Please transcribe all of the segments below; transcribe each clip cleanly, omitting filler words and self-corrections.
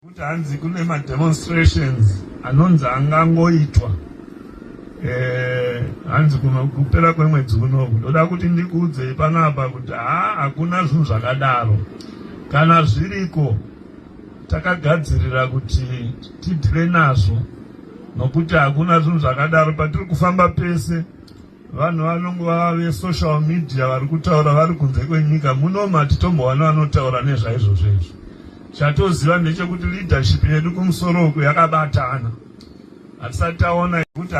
Kuti hanzi kune mademonstrations anonzi angangoitwa hanzi kupera kwemwedzi unoku. Ndoda kuti ndikuudzei panapa kuti haa, hakuna zvinhu zvakadaro. Kana zviriko, takagadzirira kuti tideale nazvo, nokuti hakuna zvinhu zvakadaro. Patiri kufamba pese, vanhu vanongova vesocial media vari kutaura vari kunze kwenyika. Muno hatitombowana vanotaura nezvaizvozvo izvo. Chatoziva ndechekuti leadership yedu kumusoro uku yakabatana. Hatisati taona kuti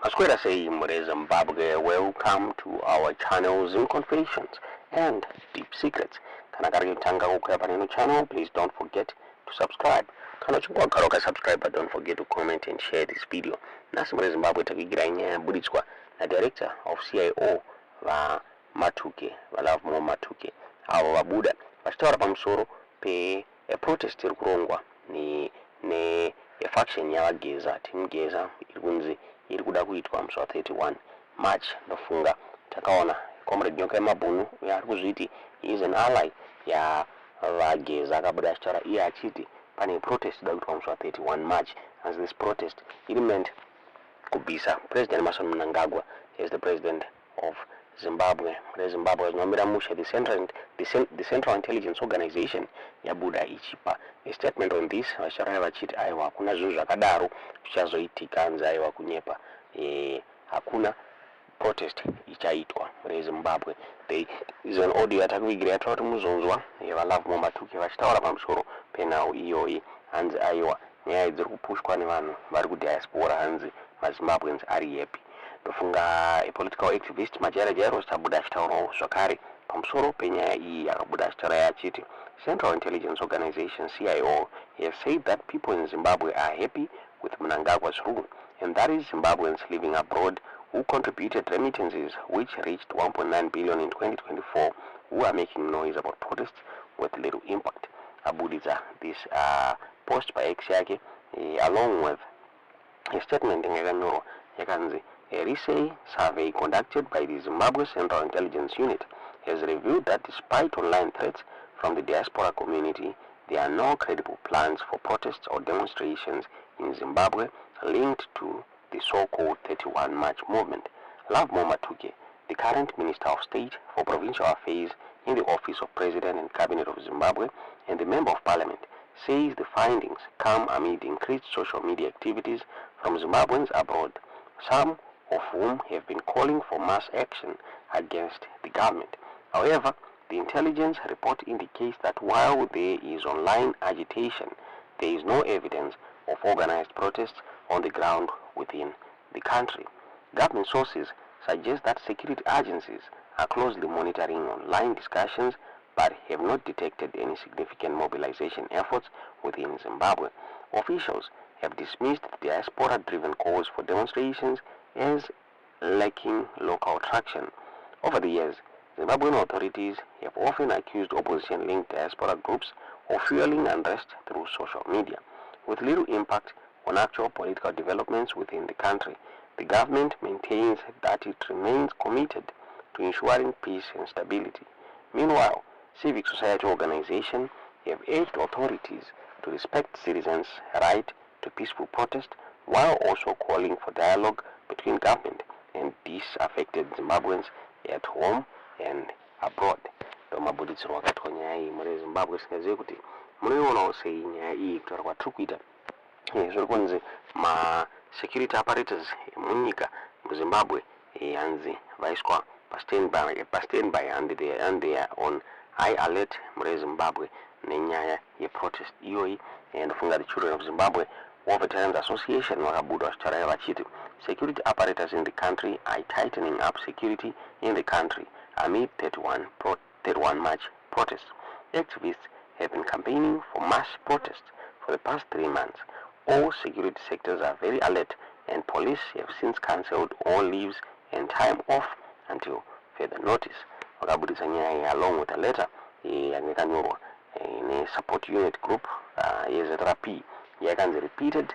Maswera sei, mhuri Zimbabwe? Welcome to our channel, Zim Confessions and Deep Secrets. Kana kari kutanga kukwira paneno channel, please don't forget to subscribe. Kana uchinge wagara wakasubscribe, but don't forget to comment and share this video. Nhasi, mhuri Zimbabwe, takuigirai nyaya yaburitswa nadirector of CIO, VaMatuke, VaLovemore Matuke, avo vabuda vachitaura pamusoro peprotest iri kurongwa nefaction yavaGeza, Team Geza, iri kunzi iri kuda kuitwa musi wa31 March. Ndofunga takaona Comrade Nyoka yemabhunu uyo ari kuzviti is an ally yavaGeza akabuda achitaura iye achiti pane protest ida kuitwa musi wa31 March, as this protest iri meant kubvisa President Emmerson Mnangagwa as the president of Zimbabwe. ReZimbabwe zvinomira mushe. The Central Intelligence Organization yabuda ichipa a statement on this, vachitaura vachiti aiwa, hakuna zvinhu zvakadaro zvichazoitika. Hanzi aiwa, kunyepa, hakuna protest ichaitwa reZimbabwe. There is an audio yatakuvigira yatoda kuti muzonzwa yevaLovemore Matuke vachitaura pamusoro penhau iyoyi. Hanzi aiwa, nyaya dziri kupushwa nevanhu vari kudiaspora. Hanzi maZimbabweans ari happy. Ndofunga apolitical activist, Majaira Jairos, abuda achitaurawo zvakare pamusoro penyaya iyi. Akabuda achitaura achiti Central Intelligence Organization, CIO, has said that people in Zimbabwe are happy with Mnangagwa's rule, and that is Zimbabweans living abroad who contributed remittances which reached 1.9 billion in 2024 who are making noise about protests with little impact. Abuditsa this post paX yake along with a statement yakanyorwa yakanzi, "A recent survey conducted by the Zimbabwe Central Intelligence Unit has revealed that despite online threats from the diaspora community, there are no credible plans for protests or demonstrations in Zimbabwe linked to the so-called 31 March movement. Lovemore Matuke, the current Minister of State for Provincial Affairs in the Office of President and Cabinet of Zimbabwe and the Member of Parliament, says the findings come amid increased social media activities from Zimbabweans abroad, some of whom have been calling for mass action against the government. However, the intelligence report indicates that while there is online agitation, there is no evidence of organized protests on the ground within the country. Government sources suggest that security agencies are closely monitoring online discussions but have not detected any significant mobilization efforts within Zimbabwe. Officials have dismissed diaspora-driven calls for demonstrations as lacking local traction. Over the years, Zimbabwean authorities have often accused opposition-linked diaspora groups of fueling unrest through social media, with little impact on actual political developments within the country. The government maintains that it remains committed to ensuring peace and stability. Meanwhile, civic society organizations have urged authorities to respect citizens' right to peaceful protest while also calling for dialogue between government and disaffected Zimbabweans at home and abroad." Ndomabuditsiro akaitwa nyaya iyi, mhuri yeZimbabwe. Singazivi kuti munoionawo sei nyaya iyi. Kutaura kwatiri kuita, zviri kunzi masecurity apparatus emunyika muZimbabwe hanzi vaiswa pastandby and they are on high alert, mhuri yeZimbabwe, nenyaya yeprotest iyoyi. Ndofunga the Children of Zimbabwe War Veterans Association vakabuda vachitaura vachiti security apparatus in the country are tightening up security in the country amid 31 March protests. Activists have been campaigning for mass protests for the past 3 months. All security sectors are very alert and police have since cancelled all leaves and time off until further notice." Vakabudisa nyaya iyi along with a letter yanga yakanyorwa nesupport unit group yeZRP yakanzi, "Repeated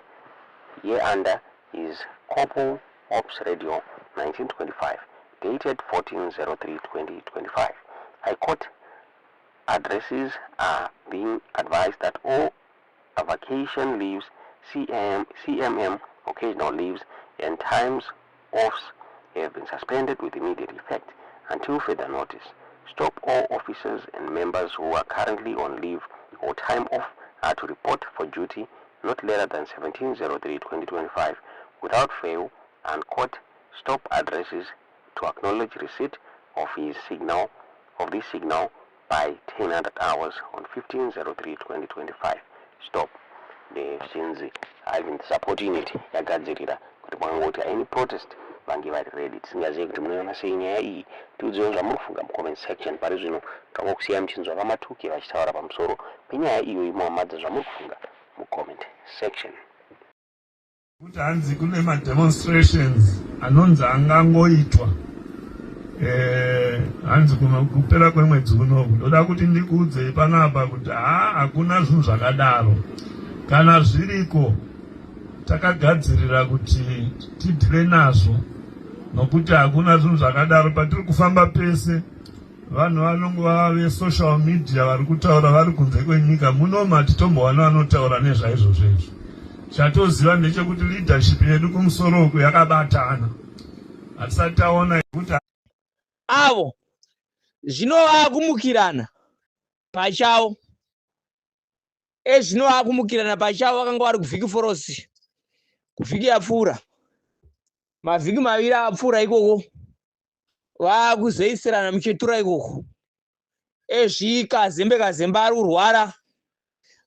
hereunder is Corporal Ops Radio 1925 dated 1403 2025. I quote Addressees are being advised that all vacation leaves, CM, CMM, occasional leaves, and times offs have been suspended with immediate effect until further notice. Stop all officers and members who are currently on leave or time off are to report for duty not later than 17:03:2025 without fail and court. Stop addressees to acknowledge receipt of this signal by 10:00 hours on 15:03:2025. Stop. Zvinzi even support unit yagadzirira kuti mwangoti any protest vange vari ready. Tisingazivi kuti munoona sei nyaya iyi. Tiudzewo zvamuri kufunga mucomment section. Pari zvino tangokusiyai muchinzwa VaMatuke vachitaura pamusoro penyaya iyoyi. Muhamadza zvamuri kufunga mucomment section. Kuti hanzi kune mademonstrations anonzi angangoitwa hanzi kupera kwemwedzi unoku. Ndoda kuti ndikuudzei panapa kuti haa, hakuna zvinhu zvakadaro. Kana zviriko, takagadzirira kuti tideale nazvo, nokuti hakuna zvinhu zvakadaro. Patiri kufamba pese, vanhu vanongova vesocial media vari kutaura vari kunze kwenyika. Munoma hatitombowana vanotaura nezvaizvozvo izvo. Chatoziva ndechekuti leadership yedu kumusoro uku yakabatana. Hatisati taona kuti Avo zvino vaakumukirana pachavo. Ezvino vaakumukirana pachavo. Vakanga vari kuVic Falls kuvhiki yapfuura, mavhiki 2 apfuura ikoko, vaakuzoisirana muchetura ikoko. Ezvi Kazembe Kazembe ari kurwara,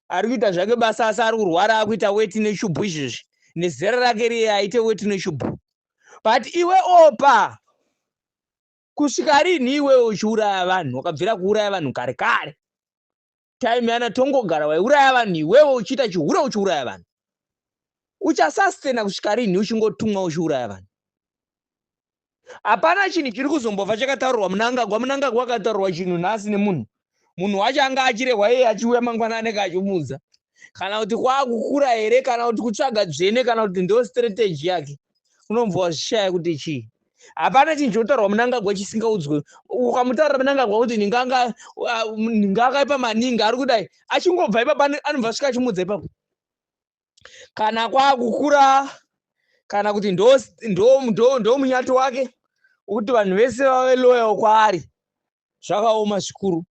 ari kuita zvake basa, asi ari kurwara, akuita weti nechubhu izvezvi. Nezera rake riye aite weti nechubhu. But iwe Opa, kusvika rini iwewe uchiuraya vanhu? Wakabvira kuuraya vanhu kare kare, time yana tongogara waiuraya vanhu. Iwewe uchiita chihure, uchiuraya vanhu, uchasustena kusvika rini uchingotumwa uchiuraya vanhu? Hapana chinhu chiri kuzombobva chakataurirwa Munangagwa. Munangagwa akataurirwa chinhu nhasi nemunhu, munhu wacho anga achirehwa iye, achiuya mangwana anenge achimudza. Kana kuti kwaakukura here, kana kuti kutsvaga dzvene, kana kuti ndo strategy yake, unombva wazvishaya kuti chii. Hapana chinhu chinotaurwa Munangagwa chisingaudzwe. Ukamutaurira Munangagwa kuti ninga akaipa maningi, ari kudai, achingobva ipapo anobva asvika achimudza ipapo. Kana kwaakukura, kana kuti ndo munyato wake wekuti vanhu vese vave loyal kwaari, zvakaoma zvikuru.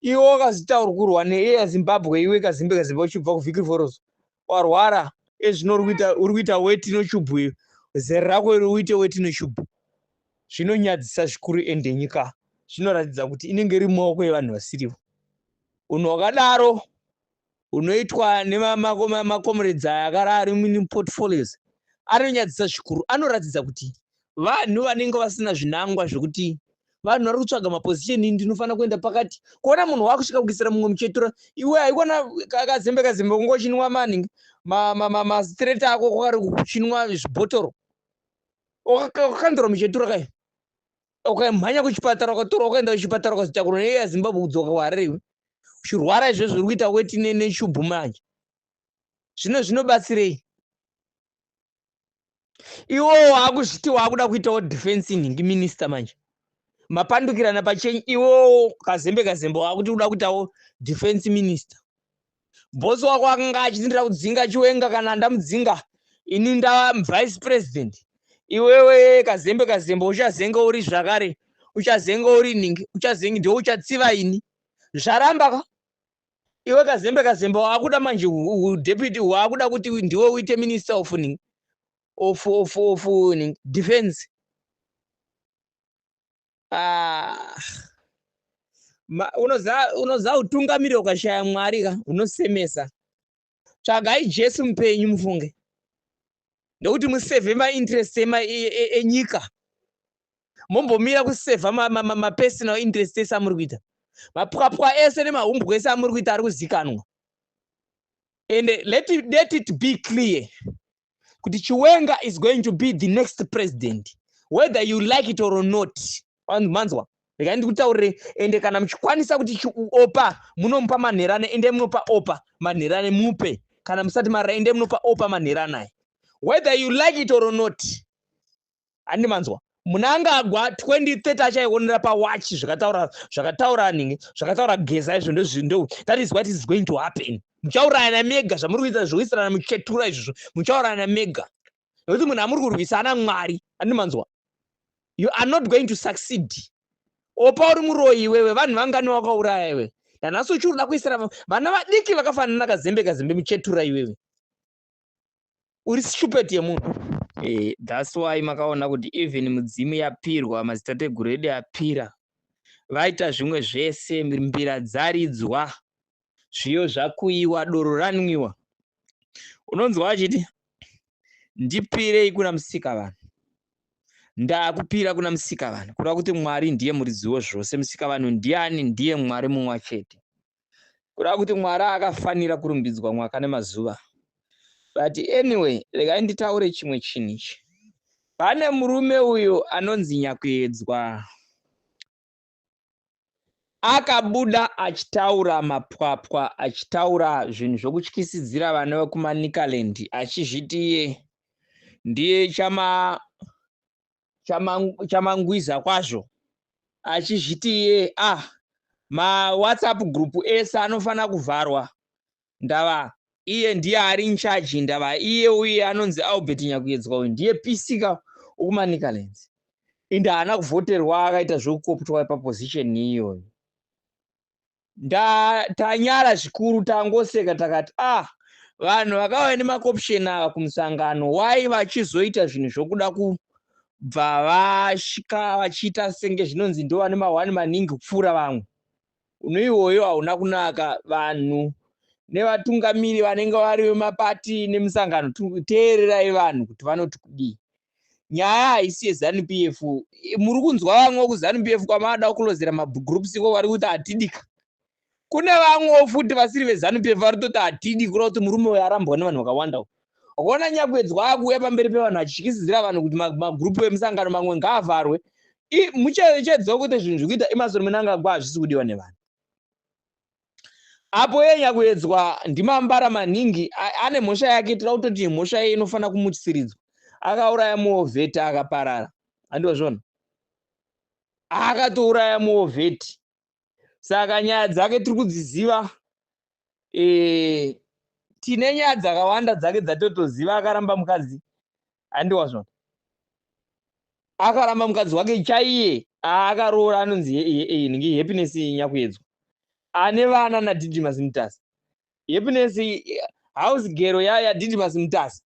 Iwe wakazitaurwa neAir Zimbabwe, iwe Kazembe Kazembe, uchibva kuVic Falls, warwara ezvino, uri kuita weti nechubhu. Iyo zera rako iri uite weti nechubhu, zvinonyadzisa zvikuru. Ende nyika zvinoratidza kuti inenge iri mumaoko evanhu vasirivo. Unhu hwakadaro hunoitwa nemacomrades aya akara ari muportfolios anonyadzisa zvikuru. Anoratidza kuti vanhu vanenge vasina zvinangwa, zvekuti vanhu vari kutsvaga maposition. Ndinofanira kuenda pakati kuona munhu wakusvika kuisira mumwe muchetura. Iwe haikona Kazembe Kazembe, kunge uchinwa maningi mastraight ako, kwakari kuchinwa zvibhotoro, wakakandira muchetura kai, ukamhanya kuchipatara, ukatorwa ukaenda kuchipatara, ukazotakurwa neAir Zimbabwe kudzoka kuHarare, iwe uchirwara izvozvo, uri kuita weti nechubhu manje. Zvino zvinobatsirei? Iwowo waakuzviti waakuda kuitawo defense nhingi minister manje, mapandukirana pachenyu. Iwowo Kazembe Kazembe, waakuti uda kuitawo defense minister. Bhosi wako akanga achitindira kudzinga Chiwenga, kana ndamudzinga ini nda vice president, iwewe Kazembe Kazembe uchazenge uri zvakare, uchazenge uri nhingi, uchazenge ndo uchatsiva ini. Zvaramba ka. Iwe Kazembe Kazembe, waakuda manje deputy, waakuda kuti ndiwe uite minister of nhingi, of nhingi, defense. Ah. Unoziva utungamiri ukashaya Mwari ka unosemesa. Tsvagai Jesu mupenyu mufunge, ndokuti musevhe mainterest enyika, mombomira kusevha mapersonal interest ese amuri kuita. Mapwapwa ese nemahumbwe ese amuri kuita ari kuzikanwa. And let it be clear kuti Chiwenga is going to be the next president, whether you like it or not. Vanhu manzwa, regai ndikutaurire. Ende kana muchikwanisa kuti Opa munomupa manherane, ende munopa Opa manherane, mupe. Kana musati marara, ende munopa Opa manherane aya, whether you like it or not. Handi manzwa? Mnangagwa 2030 achaionera pawachi. Zvakataura, zvakataura ningi, zvakataura Geza izvo ndozvindo. That is what is going to happen. Muchaurayana mega. Zvamuri kuita zvokuisirana muchetura izvozvo, muchaurayana mega, nekuti munhu amuri kurwisana Mwari andimanzwa. You are not going to succeed. Opa uri muroyi iwewe. Vanhu vangani wakauraya iwe? Nanhasi uchiri kuda kuisira vana vadiki vakafanana nakazembe kazembe muchetura. Iwewe uri stupid yemunhu. That's why makaona kuti even mudzimu yapirwa, madzitateguru edu apira, vaita zvimwe zvese, mbira dzaridzwa, zviyo zvakuyiwa, doro ranwiwa, unonzwa achiti, "Ndipirei kuna Musika vanhu, ndakupira kuna Musika vanhu." Kureva kuti Mwari ndiye muridzi wezvose. Musika vanhu ndiani? Ndiye Mwari mumwe chete. Kureva kuti Mwari akafanira kurumbidzwa mwaka nemazuva. But anyway, regai nditaure chimwe chinhu ichi. Pane murume uyu anonzi Nyakuedzwa, akabuda achitaura mapwapwa, achitaura zvinhu zvokutyisidzira vana vekuManicaland, achizviti iye ndiye chamangwiza kwazvo, achizviti iye, ah, maWhatsApp group ese anofanira kuvharwa, ndava iye ndiye ari in charge, ndava iye uye anonzi Albert Nyakuedzwa uyu ndiye pisika wekuManicaland. Inde haana kuvhoterwa, akaita zvekukoptwa paposition iyoyo. Tanyara zvikuru, tangoseka, takati, "Ah, vanhu vakauya nemacooption ava kumusangano, wai vachizoita zvinhu zvokuda kubva vasvika vachiita senge zvinonzi ndo vane mahwani maningi kupfuura vamwe?" Unoiwoyo hauna kunaka. Vanhu nevatungamiri vanenge vari vemapati nemusangano, teererai vanhu kuti vanoti kudii. Nyaya haisi yeZANU PF. Muri kunzwa vamwe kuZANU PF kwamada kuclosera magroups iko vari kuti hatidika. Kune vamwewo futi vasiri veZANU PF vari kutoti hatidi. Kureva kuti murume uyu arambwa nevanhu vakawanda. Wakaona Nyakuedzwa akuuya pamberi pevanhu achityisidzira vanhu kuti magroup emusangano mamwe ngaavharwe. Mucherechedzewo kuti zvinhu zviri kuita Emmerson Mnangagwa hazvisi kudiwa nevanhu. Apo iye Nyakuedzwa ndimambara maningi, ane mhosva yake. Toda kutoti mhosva iye inofanira kumutsiridzwa. Akauraya muovheti akaparara, handiwa zvona? Akatouraya muovheti, saka nyaya dzake tiri kudziziva. Tine nyaya dzakawanda dzake dzatotoziva. Akaramba mukadzi, handiwa zvona? Akaramba mukadzi wake chaiye aakaroora, anonzi nhingi, Happiness Nyakuedzwa, ane vana naDidymus Mutasa. Happiness, house girl yaDidymus Mutasa,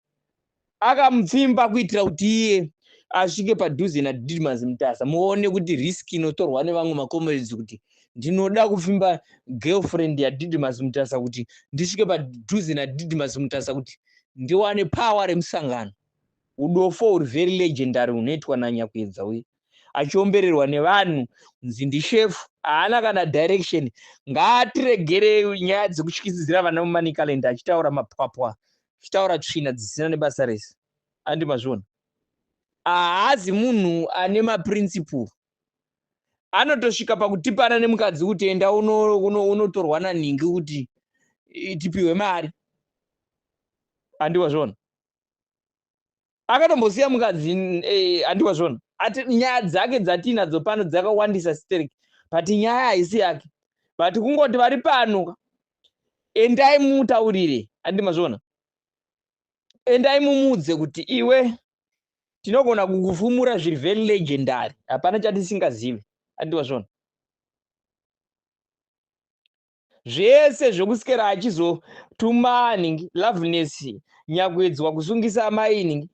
akamupfimba kuitira kuti iye asvike padhuze naDidymus Mutasa. Muone kuti risk inotorwa nevamwe macomrades, kuti ndinoda kupfimba girlfriend yaDidymus Mutasa kuti ndisvike padhuze naDidymus Mutasa kuti ndiwane power remusangano. Udofo uri very legendary hunoitwa naNyakuedza uye achiombererwa nevanhu nzi ndishefu, haana kana direction. Ngaatiregere nyaya dzekutyisidzira vana muManicaland, achitaura mapwapwa, achitaura tsvina dzisina nebasa rese. Andi mazviona, haazi munhu ane maprinciple. Anotosvika pakutipana nemukadzi kuti enda unotorwa nanhingi kuti tipiwe mari. Handiwa zvona? Akatombosiya mukadzi. Handiwa zvona? Ati nyaya dzake dzatinadzo pano dzakawandisa sterek, but nyaya haisi yake, but kungoti vari pano, endai mutaurire. Handi mazviona? Endai mumudze kuti iwe, tinogona kukufumura zviri very legendary, hapana chatisingazivi. Handiwa zvona? Zvese zvokusikera achizotuma ningi, Loveness Nyakuedzwa, kusungisa mai ningi,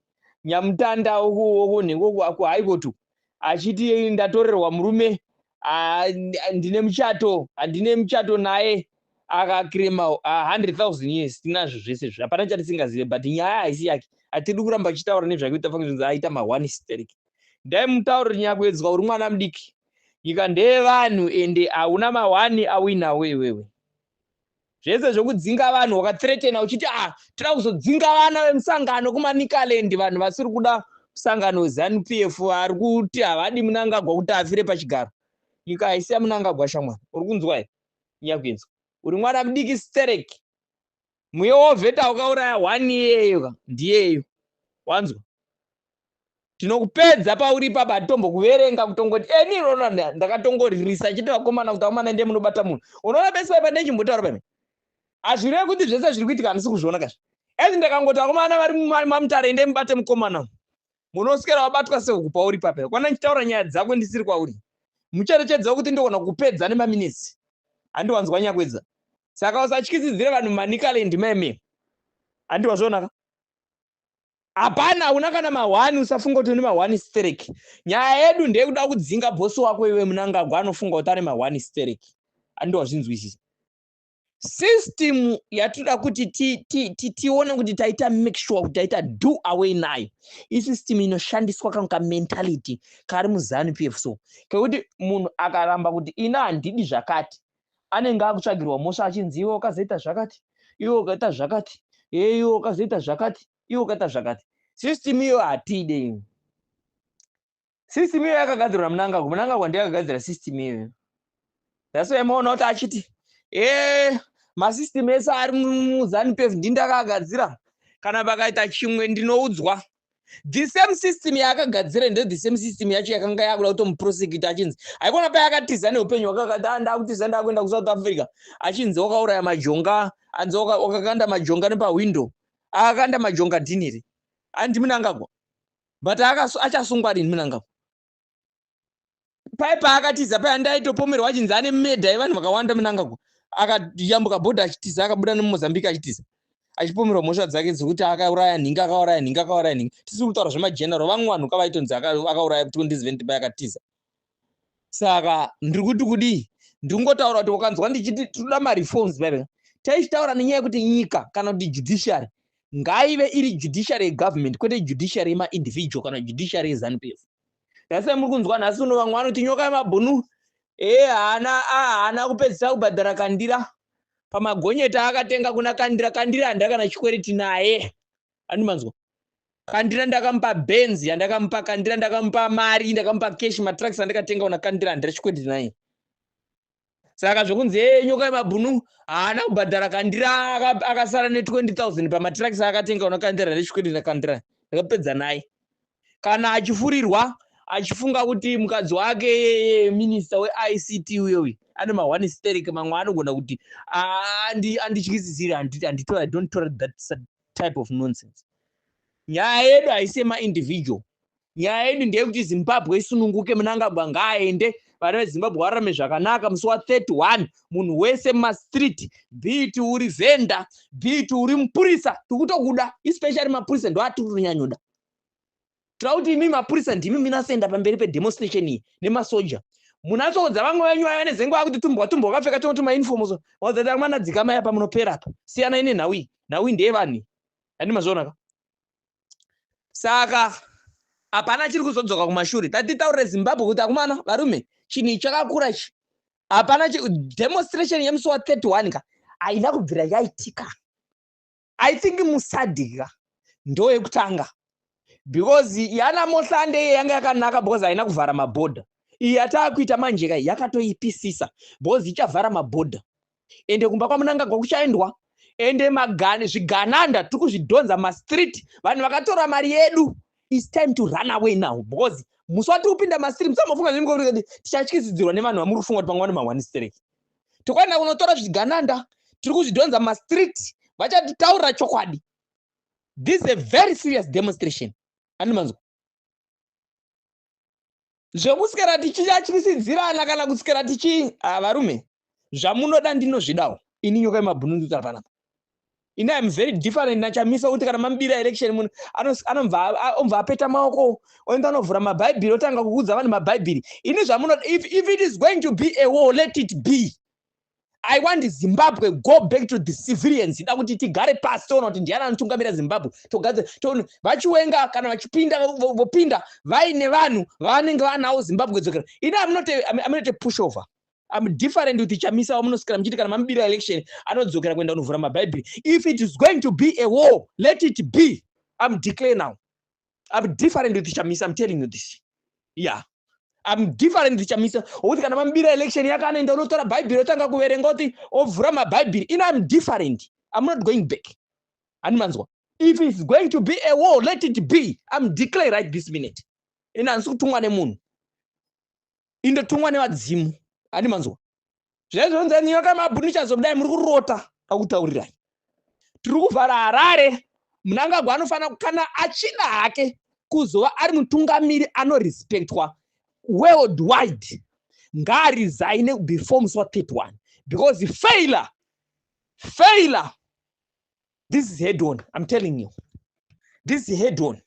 Nyamutanda wokunhingi kuHigh Court, achiti ndatorerwa murume, ndine muchato, handine muchato naye, akaclaima 100 000 years. Tinazvo zvese izvo, hapana chatisingazive, but nyaya haisi yake. Hatidi kuramba achitaura nezvake kuti afange aita ma1 sterek. Ndai mutauriri Nyakuedzwa, uri mwana mudiki. Nyika ndeyevanhu, ende hauna ma1 awinawo iwewe. Zvese zvokudzinga vanhu wakathreatena uchiti, ah, toda kuzodzinga vana vemusangano kuManicaland, vanhu vasiri kuda musangano weZANU PF, vari kuti havadi Mnangagwa kuti afire pachigaro. Nyika haisi yaMnangagwa, shamwari. Uri kunzwa here, Nyakuedzwa? Uri mwana mudiki sterek. Muye wovheta ukauraya one iyeyo ka, ndiyeyo wanzwa. Tinokupedza pauri ipapa, hatitombokuverenga kutongoti eni irona. Ndakatongoririsa chiti vakomana kuti akomana ndiye munobata munhu. Unoona pese paipa ndechimbotaura pame, hazvirevi kuti zvese zviri kuitika handisi kuzviona kazvi. Ezi ndakangoti vakomana vari maMutare, ende mubate mukomana, munoswera wabatwa sehuku pauri papa. Kwana ndichitaura nyaya dzako ndisiri kwauri, mucherechedzawo kuti ndogona kupedza nemaminitsi. Handiwanzwa nyakwedza, saka usatyisidzire vanhu muManicaland meme. Handiwazvionaka, hapana, hauna kana mahwani. Usafunga kuti une mahwani sterek. Nyaya yedu ndeyekuda kudzinga bhosi wako iwe Munangagwa anofunga kuti ane mahwani sterek. Handiwazvinzwisisa. System yatoda kuti tione kuti taita make sure kuti taita do away nayo isystem inoshandiswa kangu kamentality kari muZANU PF, so kekuti munhu akaramba kuti ina handidi zvakati, anenge akutsvagirwa mhosva achinzi iwe wakazoita zvakati, iwe ukaita zvakati, e iwe wakazoita zvakati, iwe ukaita zvakati. System iyo hatide iyo. System iyo yakagadzirwa naMunangagwa. Munangagwa ndiye akagadzira system iyoyo. That's why maona kuti achiti e masystem ese ari muZANU PF ndindakagadzira, kana pakaita chimwe ndinoudzwa. The same system yaakagadzira ndo the same system yacho yakanga yakuda kutomuprosecute achinzi haikona payakatiza neupenyu hwakakati ah, ndakutiza, ndakuenda kuSouth Africa, achinzi wakauraya majonga, anzi wakakanda majonga nepahwindo. Akakanda majonga dhiniri andi Munangagwa, but achasungwa rini Munangagwa? Pai paakatiza paya ndaitopomerwa achinzi ane medha yevanhu vakawanda. Munangagwa akayambuka bhodha achitiza, akabuda nemuMozambique achitiza, achipomerwa mhosva dzake dzekuti akauraya nhingi, akauraya nhingi, akauraya nhingi. Tisiri kutaura zvemageneral, vamwe vanhu kavaitonzi akauraya 2070 payakatiza. Saka ndiri kuti kudii? Ndingotaura kuti ukanzwa ndichiti tinoda mareforms paipa, taichitaura nenyaya yekuti nyika kana kuti judiciary ngaive iri judiciary yegovernment, kwete judiciary yemaindividual kana judiciary yeZANU PF. Nhasi muri kunzwa, nhasi uno vamwe vanoti nyoka yemabhunu e haana kupedzisa kubhadhara Kandira pamagonyeti akatenga kuna Kandira. Kandira handina kana chikwereti naye, andimanzwa. Kandira ndakamupa Benz yandakamupa Kandira, ndakamupa mari, ndakamupa cash, matrucks andakatenga kuna Kandira, handina chikwereti naye. Saka zvokunzi e nyoka yemabhunu haana kubhadhara Kandira, akasara ne20 000 pamatrucks akatenga kuna Kandira, nechikwereti naKandira ndakapedza naye. Kana achifurirwa achifunga kuti mukadzi wake minista weICT uyoyu ane mahwani sterek, mamwe anogona kuti andityisidzire, I don't tolerate that type of nonsense. Nyaya yedu haisi yemaindividual, nyaya yedu ndeyekuti Zimbabwe isununguke, Munangagwa ngaaende, vana veZimbabwe vararame zvakanaka. Musi wa31 munhu wese mumastreet, be it uri vendor, be it uri mupurisa, tikutokuda, especially mapurisa ndo atiri kutonyanyoda. Tira kuti imi mapurisa ndimi munasenda pamberi pedemonstration iyi nemasoja, munatsoudza vamwe venyu vaiva nezengo akuti tumbwa tumbwa wakapfeka tumwe tumauniform so wazati amwana dzikamai apa, munopera apa, siyanai nenhau iyi, nhau iyi ndeyevanhu. Handi mazviona ka? Saka hapana chiri kuzodzoka kumashure. Tatitaurire Zimbabwe kuti akomana, varume, chinhu ichi chakakura ichi. Hapana demonstration yemusi wa31 ka haina kubvira yaitika. I think muSADC ndo yekutanga, because yana Mohlande iye yanga yakanaka because haina kuvhara mabhodha. Iyi yataakuita manje kai yakatoipisisa because ichavhara mabhodha, ende kumba kwaMunangagwa kuchaendwa, ende magani zvigananda tiri kuzvidhonza mastreet. Vanhu vakatora mari yedu, it's time to run away now, because musi watiri kupinda mastreet, musambofunga kuti tichatyisidzirwa nevanhu vamuri kufunga kuti pamwe vane mahwani stereki. Tokwaenda kunotora zvigananda, tiri kuzvidhonza mastreet, vachatitaurira chokwadi. This is a very serious demonstration. Andimanzwa zvekuswera tichityisidzirana kana kuswera tichi ah, varume, zvamunoda ndinozvidawo ini. Nyoka yemabhunu ndikutaura panapa, ini I'm very different naChamisa, kuti kana mamubira election munhu anobva apeta maoko, oenda anovhura mabhaibhiri, otanga kuudza vanhu mabhaibhiri. Ini zvamunoda, if it is going to be a war, let it be. I want Zimbabwe go back to the civilians. Ida kuti tigare pasi toona kuti ndiani anotungamira Zimbabwe, togadzira toona vaChiwenga kana vachipinda, vopinda vaine vanhu vavanenge vanavo, Zimbabwe dzokera. Ini I'm not a push over. I'm different with Chamisa wamunoswera muchiti kana mamubira election anodzokera kuenda kunovhura mabhaibheri. If it is going to be a war, let it be. I'm declare now, I'm different with Chamisa. I'm telling you this, yeah, I'm different with Chamisa wokuti kana mamubira election yake anoenda unotora bhaibheri, otanga kuverenga, kuti ovhura mabhaibheri. Ini I'm different. I'm not going back. Handimanzwa. If it's going to be a war, let it be. I'm declare right this minute. Ini handisi kutumwa nemunhu, indotumwa nevadzimu. Handi manzwa zvaizvonzi nyoka mabhunu ichazobudai, muri kurota. Akutaurirai, tiri kuvhara Harare. Munangagwa anofanira, kana achida hake kuzova ari mutungamiri anorespectwa worldwide, ngaaresign before musi wa31, because failure, failure, this is head on. I'm telling you, this is head on.